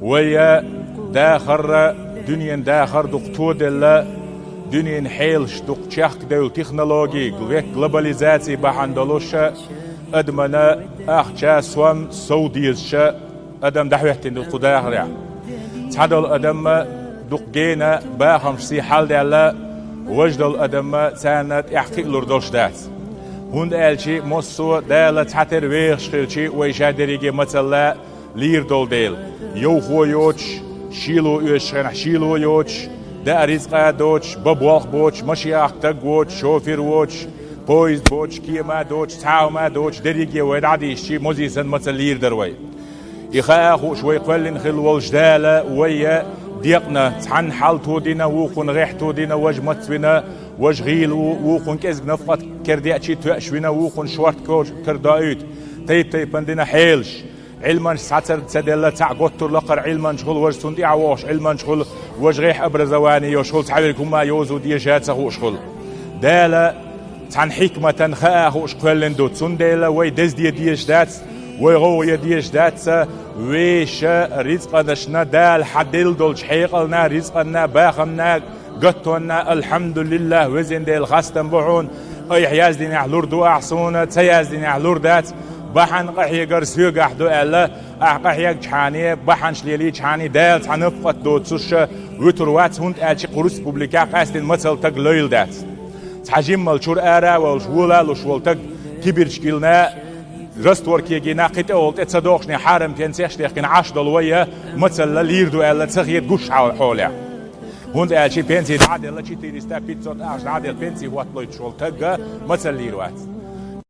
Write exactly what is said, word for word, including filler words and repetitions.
Вай дахар, дуьненан дахар дукха тоделла, дуьненан хьелаш дукха чехкадевлла, технологи, век глобализаци бахьана долуш, адамана ахча, сом сов дезаш адам дӀахӀоьттина ду кху дахарехь. Цхьадолу адам дукха гена, бахамашца хьалдаьлла, важа долу адам царна тӀаьхьа кхиалур долуш дац. ХӀунда аьлча массо а Дала цхьатера вехаш хилча, вай ша дерриге мацалла лийр долу дела, йовхо йоцуш, шело оьшучу хенахь шело йоцуш, даа рицкъа доцуш, бан болх боцуш, машех таг воцуш, шофер воцуш, поезд боцуш, кема доцуш, цхьаъ доцуш, дерриге вай дӀадийшча, мозий санна мацалла лийр дара вай. И хаа хууш вай кхоьллина хилла волуш Дала вай декъна цхьанна хьал тодина, вукхунна гӀехь тодина, важа мац вина, важа гӀийла ву, вукхунна кӀезиг нафкъат кара деачий тоьаш вина, вукхунна шорта кара доуьйту, тайп-тайпана дина хьелаш. Ӏилманаш схьацар ца делла, цхьаъ готтур лакхара Ӏилманча хуьлу, важа цунна тӀаьхьа вогӀуш Ӏилманча хуьлу, важа гӀехь образование йолуш хуьлу, цхьаверг хӀумма йовзо дезаш ца хууш хуьлу. Дала цхьана хьикматан хаа хууш кхоьллина ду, цундела вай деза де дезаш дац, вай гӀовгӀа е дезаш дац, вешан рицкъанашна Дала хьан делла долчу хьекъална, рицкъанна, бахамна, гаттонна, алхьамдулиллахӀ, везан Дела, хастам бу хьуна, айхьа яздинехь лур ду ахь суна, ца яздинехь лур дац, бахьана къахьегар соьгахь ду аьлла, ахь къахьегчхьана, бахьанаш лелийчхьана Дала цхьа нафкъат доцуш вуьтур вац, хӀунда аьлча кху республикехь къаьстина мацалла таг лойла дац. Цхьа жиммал чуьра ара а волуш, вола а луш волу таг кибирчиг йиллина, раствор кегийна, кхин тӀе волу тӀе ца дохушне хьарам пенсеш дехкина Ӏаш долу вай мацалла лийр ду аьлла ца хета гуш хьо-, хьолехь. ХӀунда аьлча пенси дӀа а делла, четыреста, пятьсот ахча дӀа а делла, пенси хӀотталуьйтуш волу таг мацалла лийр вац.